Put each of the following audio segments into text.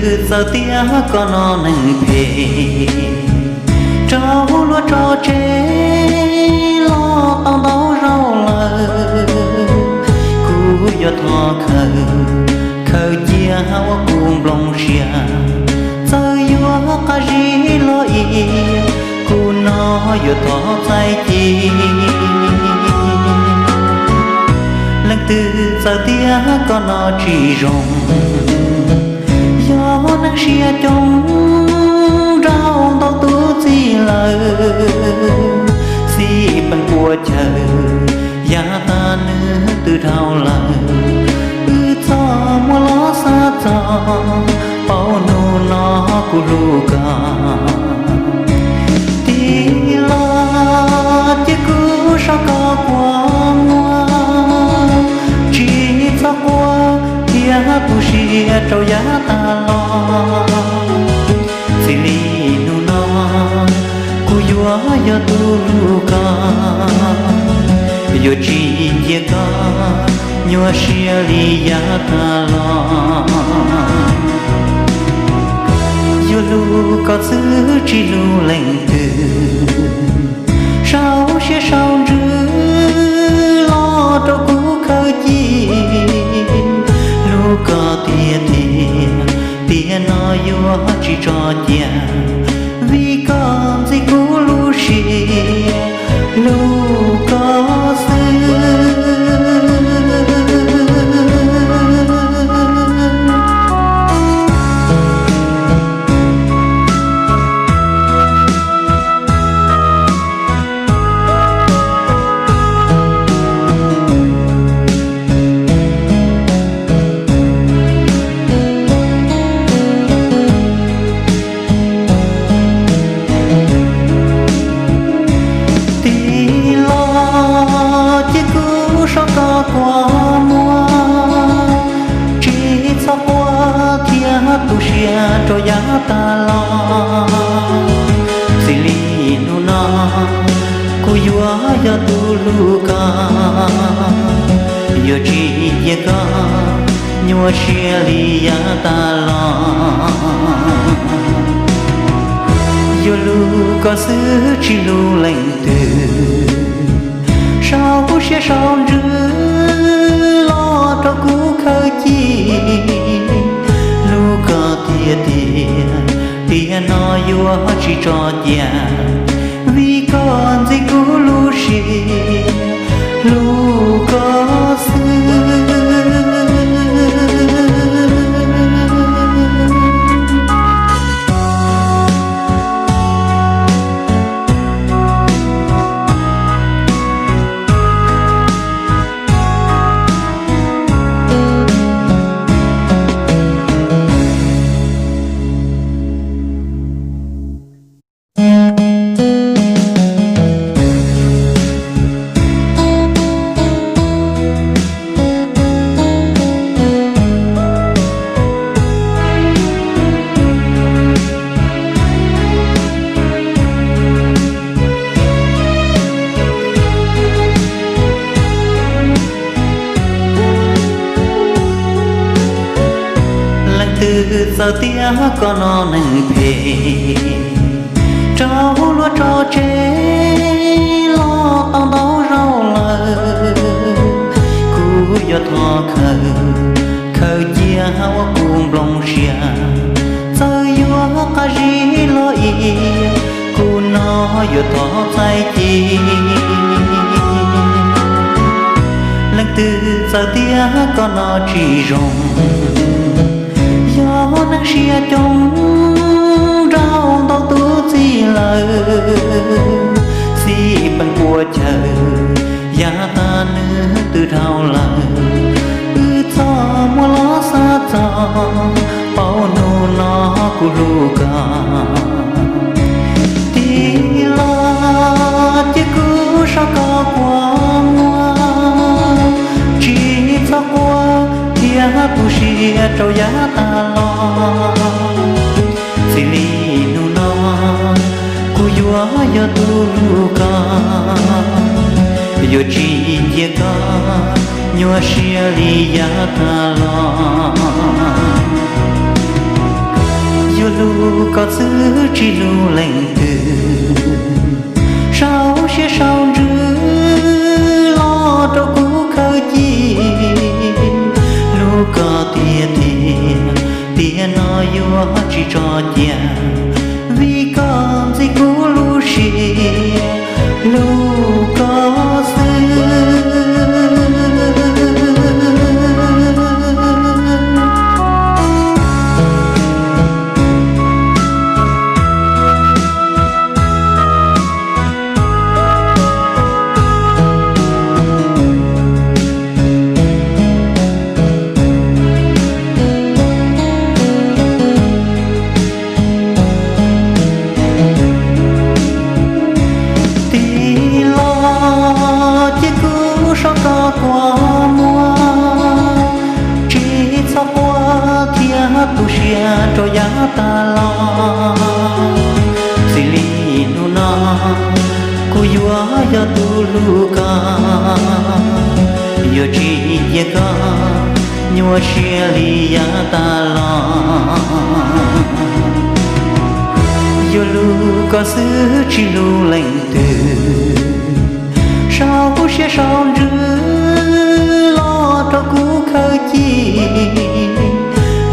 twg txawm tias koj no neeg phem, rau luag tso tseg los tau ntau zaus lawm. Kuv yuav thov khaws, khaws cia ua kuv nplooj siab, txawm yuav qab zib los i, kuv no yuav thov txais ci. Leej twg txawm tias koj no tsis zoo, yog neeg siab coob nraug ntau tus txij lawm, xij peem puas chaw, yav tag nws twb dhau lawm. Wb txoj muag los xav txog, paub hnub no kuv hlub koj. Tig los cia kuv so koj kua muag, tsis txhob quaj thiab tu siab rau yav tag los. Txij li hnub no, kuv yuav yog tus hlub koj, yuav tsis cia koj nyuaj siab li yav tag los. Yuav hlub koj xwb tsis hlub leej twg, sau siab sau ntsws los rau kuv khaws ci. Hlub koj tiag tiag, tiam no yuav tsis tso cia, vim koj ntxig kuv lub siab, hlub koj xwb. Tig los cia kuv so koj kua muag, tsis txhob quaj thiab tu siab rau yav tag los. Txij li hnub no, kuv yuav yog tus hlub koj, yuav tsis cia koj nyuaj siab li yav tag los. Yuav hlub koj xwb tsis hlub leej twg, sau siab sau ntsws los rau kuv khaws ci. Hlub koj tiag tiag, tiam no yuav tsis tso cia, vim koj ntxig kuv lub siab, hlub koj xwb. Leej twg txawm tias koj no neeg phem, rau luag tso tseg los tau ntau zaus lawm. Kuv yuav thov khaws, khaws cia ua kuv nplooj siab, txawm yuav qab zib los i, kuv no yuav thov txais ci. Leej twg txawm tias koj no tsis zoo, yog neeg siab coob nraug ntau tus txij lawm, xij peem puas chaw, yav tag nws twb dhau lawm. Wb txoj muag los xav txog, paub hnub no kuv hlub koj. Tig los cia kuv so koj kua muag, tsis txhob quaj thiab tu siab rau yav tag los. Txij li hnub no, kuv yuav yog tus hlub koj, yuav tsis cia koj nyuaj siab li yav tag los. Yuav hlub koj xwb tsis hlub leej twg, sau siab sau ntsws los rau kuv khaws ci. Hlub koj tiag tiag, tiam no yuav tsis tso cia, vim koj ntxig kuv lub siab, hlub koj xwb. Tig los cia kuv so koj kua muag, tsis txhob quaj thiab tu siab rau yav tas los. Txij li hnub no kuv yuav yog tus hlub koj, yuav tsis cia koj nyuaj siab li yav tas los. Yuav hlub koj xwb tsis hlub leej twg, sau siab sau ntsws los rau kuv khaws ci.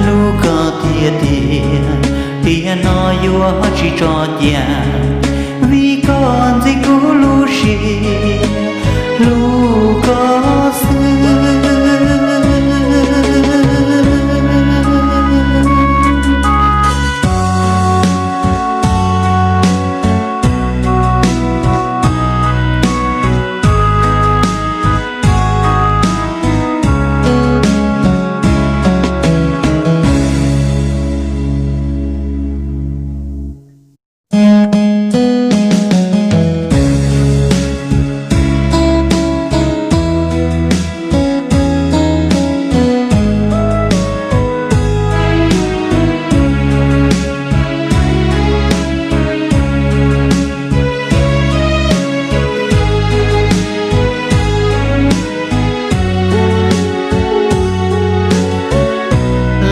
Hlub koj tiag tiag, tiam no yuav tsis tso cia, vim koj ntxig kuv lub siab, hlub koj xwb.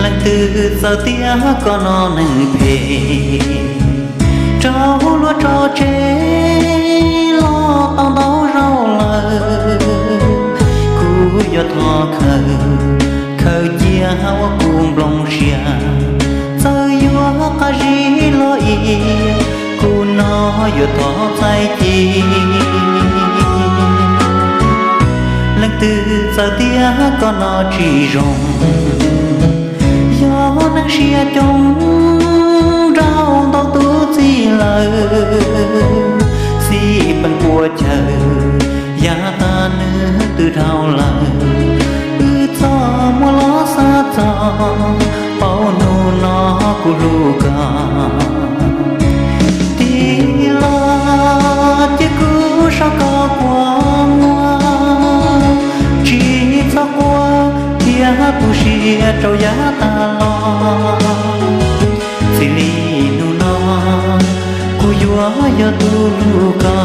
Leej twg txawm tias koj no neeg phem, rau luag tso tseg los tau ntau zaus lawm, kuv yuav thov khaws, khaws cia ua kuv nplooj siab, txawm yuav qab zib los i, kuv no yuav thov txais ci. Leej twg txawm tias koj no tsis zoo, yog neeg siab coob nraug ntau tus txij lawm, xij peem puas chaw, yav tas nws twb dhau lawm, wb txoj muag los xav txog, paub hnub no kuv hlub koj. Tig los cia kuv so koj kua muag, tsis txhob quaj thiab tu siab rau yav tas los. Txij li hnub no kuv yuav yog tus hlub koj,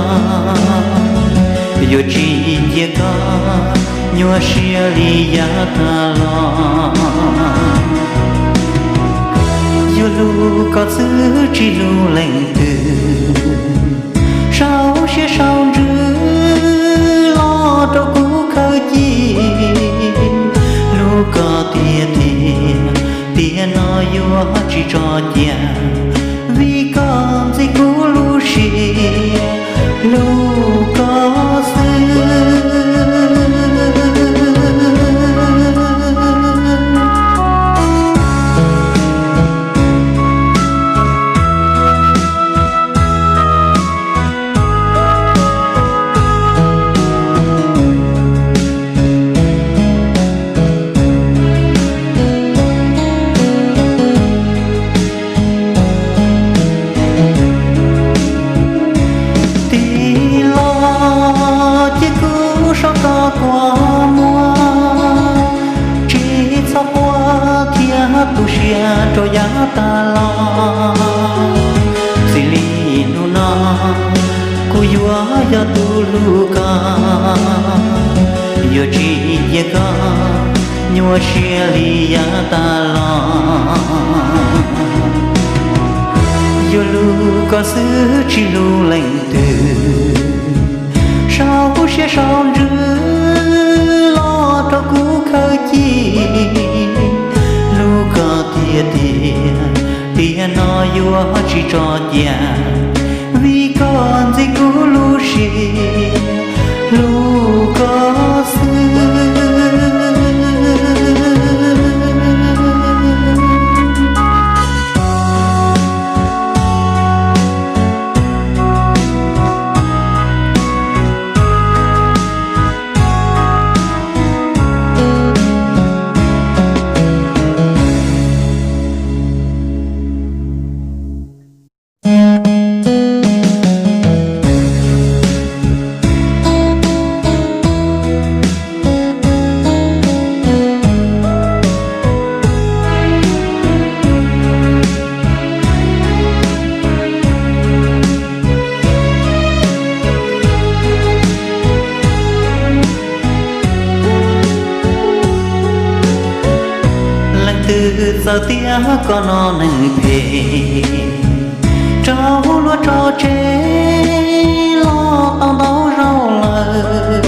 yuav tsis cia koj nyuaj siab li yav tas los. Yuav hlub koj xwb tsis hlub leej twg, sau siab sau ntsws los rau kuv khaws ci. Hlub koj tiag tiag, tiam no yuav tsis tso cia, vim koj ntxig kuv lub siab, hlub koj xwb. Tig los cia kuv so koj kua muag, tsis txhob quaj thiab tu siab rau yav tas los. Txij li hnub no kuv yuav yog tus hlub koj, yuav tsis cia koj nyuaj siab li yav tas los. Yuav hlub koj xwb tsis hlub leej twg, sau siab sau ntsws los rau kuv khaws ci. Hlub koj tiag tiag, tiam no yuav tsis tso cia, vim koj ntxig kuv lub siab, hlub koj xwb. Leej twg txawm tias koj no neeg phem, rau luag tso tseg los tau ntau zaus lawm.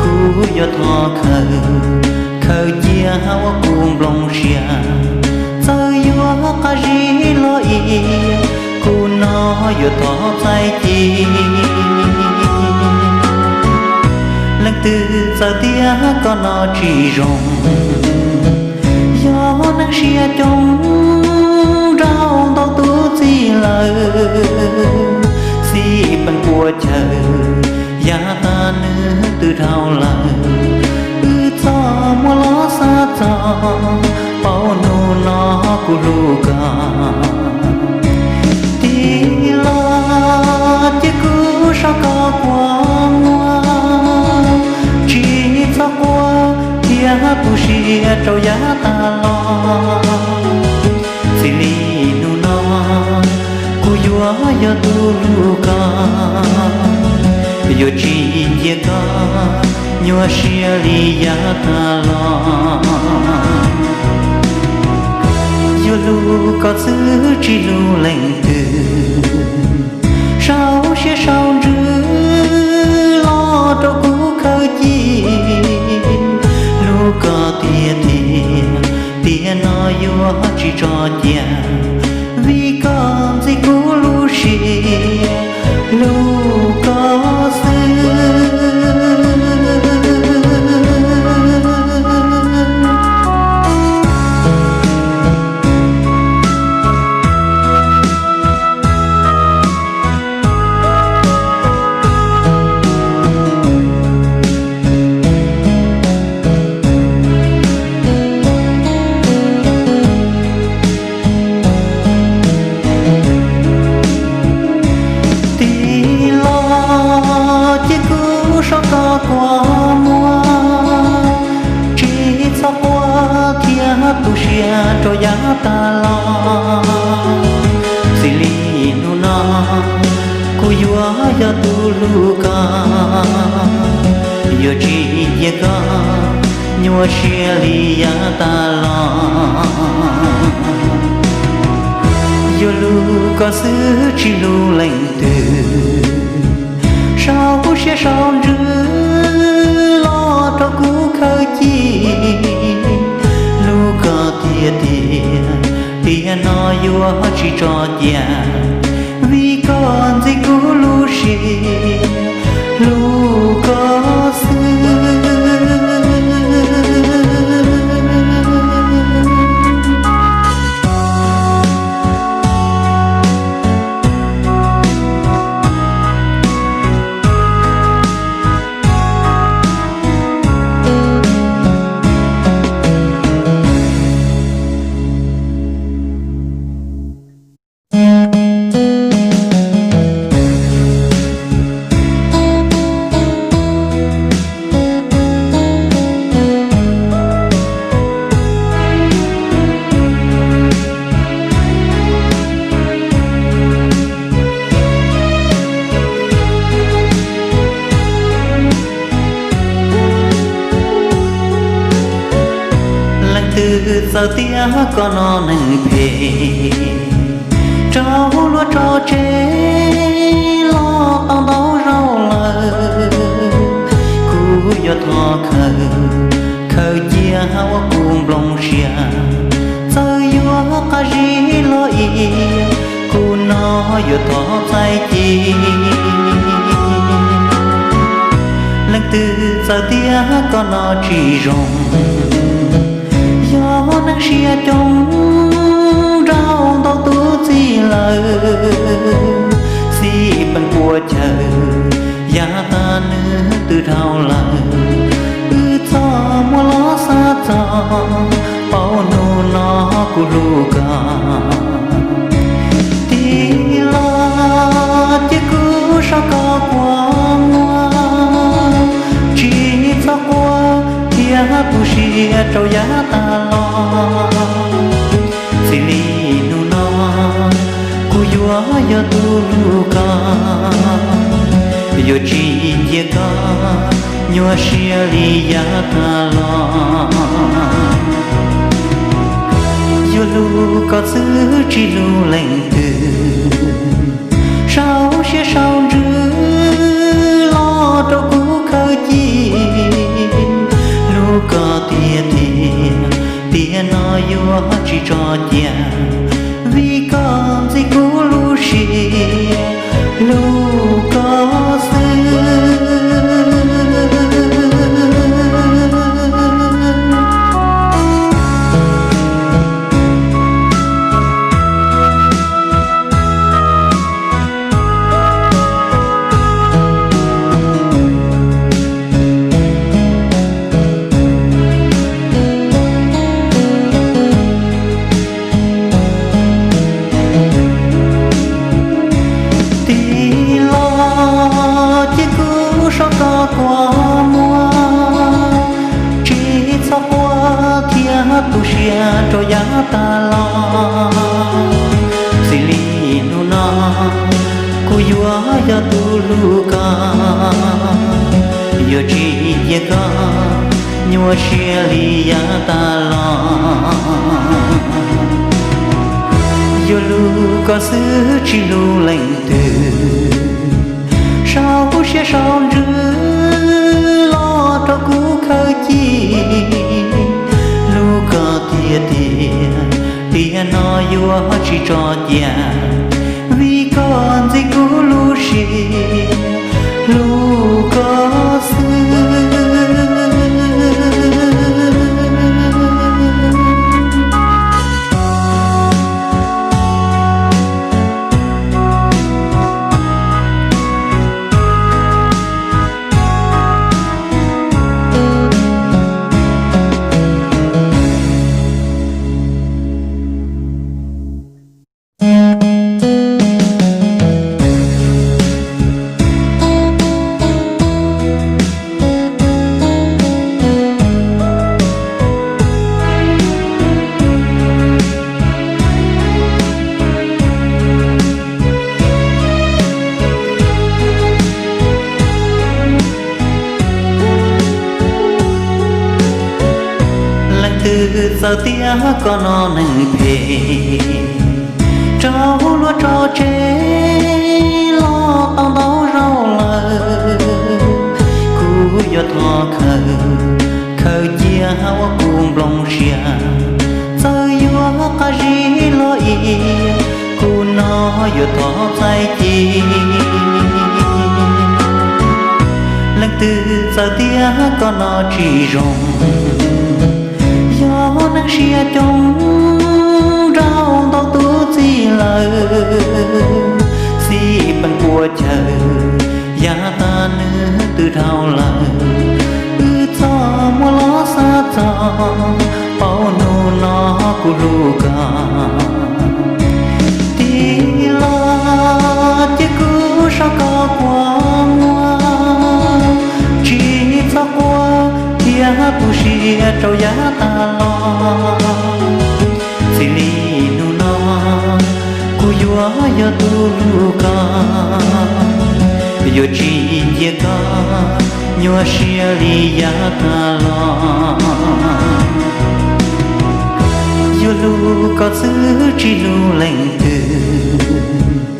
Kuv yuav thov khaws, khaws cia ua kuv nplooj siab, txawm yuav qab zib los iab, kuv no yuav thov txais ci. Leej twg txawm tias koj no tsis zoo, yog neeg siab coob nraug ntau tus txij lawm, xij peem puas chaw, yav tag nws twb dhau lawm. Wb txoj muag los xav txog, paub hnub no kuv hlub koj. Tig los cia kuv sau koj kua muag, tsis txhob quaj thiab tu siab rau yav tas los. Txij li hnub no, kuv yuav yog tus hlub koj, yuav tsis cia koj nyuaj siab li yav tas los. Yuav hlub koj xwb tsis hlub leej twg, sau siab sau ntsws los rau kuv khaws ci. Hlub koj tiag tiag, tiam no yuav tsis tso cia, vim koj ntxig kuv lub siab, hlub koj xwb. Tig los cia kuv sau koj kua muag, tsis txhob quaj thiab tu siab rau yav tas los. Txij li hnub no, kuv yuav yog tus hlub koj, yuav tsis cia koj nyuaj siab li yav tas los. Yuav hlub koj xwb tsis hlub leej twg, sau siab sau ntsws los rau kuv khaws ci. Hlub koj tiag tiag, tiam no yuav tsis tso cia, vim koj ntxig kuv lub siab, hlub koj xwb. Leej twg txawj tias koj no neeg phem, rau tso tseg los tau ntau zaus lawm, kuv yuav thov khaws, khaws cia ua kuv nplooj siab, txawm yuav qab zib los i, kuv no yuav thov txais ci. Leej twg txawm tias koj no tsis zoo, yog neeg siab coob nraug ntau tus txij lawm, xij peem puas chaw, yav tag nws twb dhau lawm, wb txoj muag los xav txog, paub hnub no kuv hlub koj. Tig los cia kuv saib koj kua muag, tsis txhob quaj thiab tu siab rau yav tag los. Txij li hnub no kuv yuav yog tus hlub koj, yuav tsis cia koj nyuaj siab li yav tag los. Yuav hlub koj xwb tsis hlub leej twg, sau siab sau ntsws los rau kuv khaws ci. Hlub koj tiag tiag, tiam no yuav tsis tso cia, vim koj ntxig kuv lub siab, hlub koj xwb. Tig los cia kuv saib koj kua muag, tsis txhob quaj thiab tu siab rau yav tag los. Txij li hnub no kuv yuav yog tus hlub koj, yuav tsis cia koj nyuaj siab li yav tag los. Yuav hlub koj xwb tsis hlub leej twg, sau siab sau ntsws los rau kuv khaws ci. Hlub koj tiag tiag, tiam no yuav tsis tso cia, vim koj ntxig kuv lub siab, hlub koj xwb. Leej twg txawm tias koj no neeg phem, rau luag tso tseg los tau ntau zaus lawm, kuv yuav thov khaws, khaws cia ua kuv nplooj siab, txawm yuav qab zib los i, kuv no yuav thov txais ci. Leej twg txawm tias koj no tsis zoo, yog neeg siab coob nraug ntau tus txij lawm, xij peem puas chaw, yav tag nws twb dhau lawm, wb txoj muag los xav txog, paub hnub no kuv hlub koj. Tig los cia kuv saib koj kua muag, tsis txhob quaj thiab tu siab rau yav tag los. Txij li hnub no kuv yuav yog tus hlub koj, yuav tsis cia koj nyuaj siab li yav tag los. Yuav hlub koj xwb tsis hlub leej twg,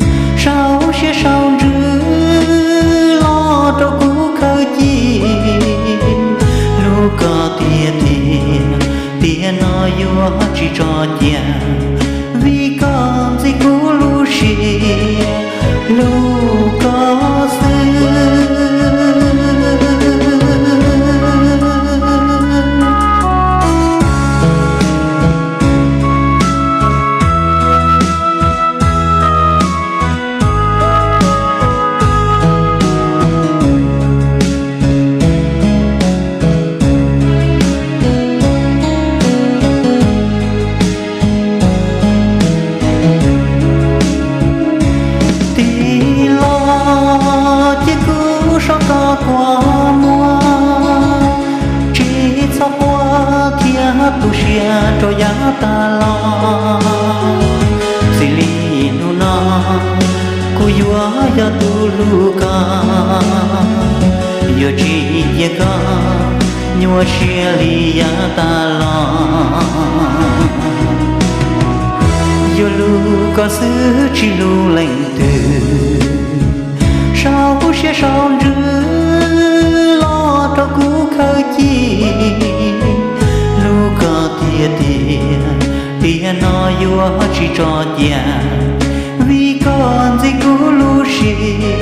cia, vim koj ntxig kuv lub siab, hlub koj xwb. Tig los cia kuv soj koj kua muag, tsis txhob quaj thiab tu siab rau yav tas los. Xws li hnub no kuv yuav yog tus hlub koj, yuav tsis cia koj nyuaj siab li yav tas los. Yuav hlub koj xwb tsis hlub leej twg, sau kuv siab sau ntsws los rau kuv khawb cia. Hlub koj tiag tiag, tiam no yuav tsis tso cia, vim koj ntxig kuv lub siab,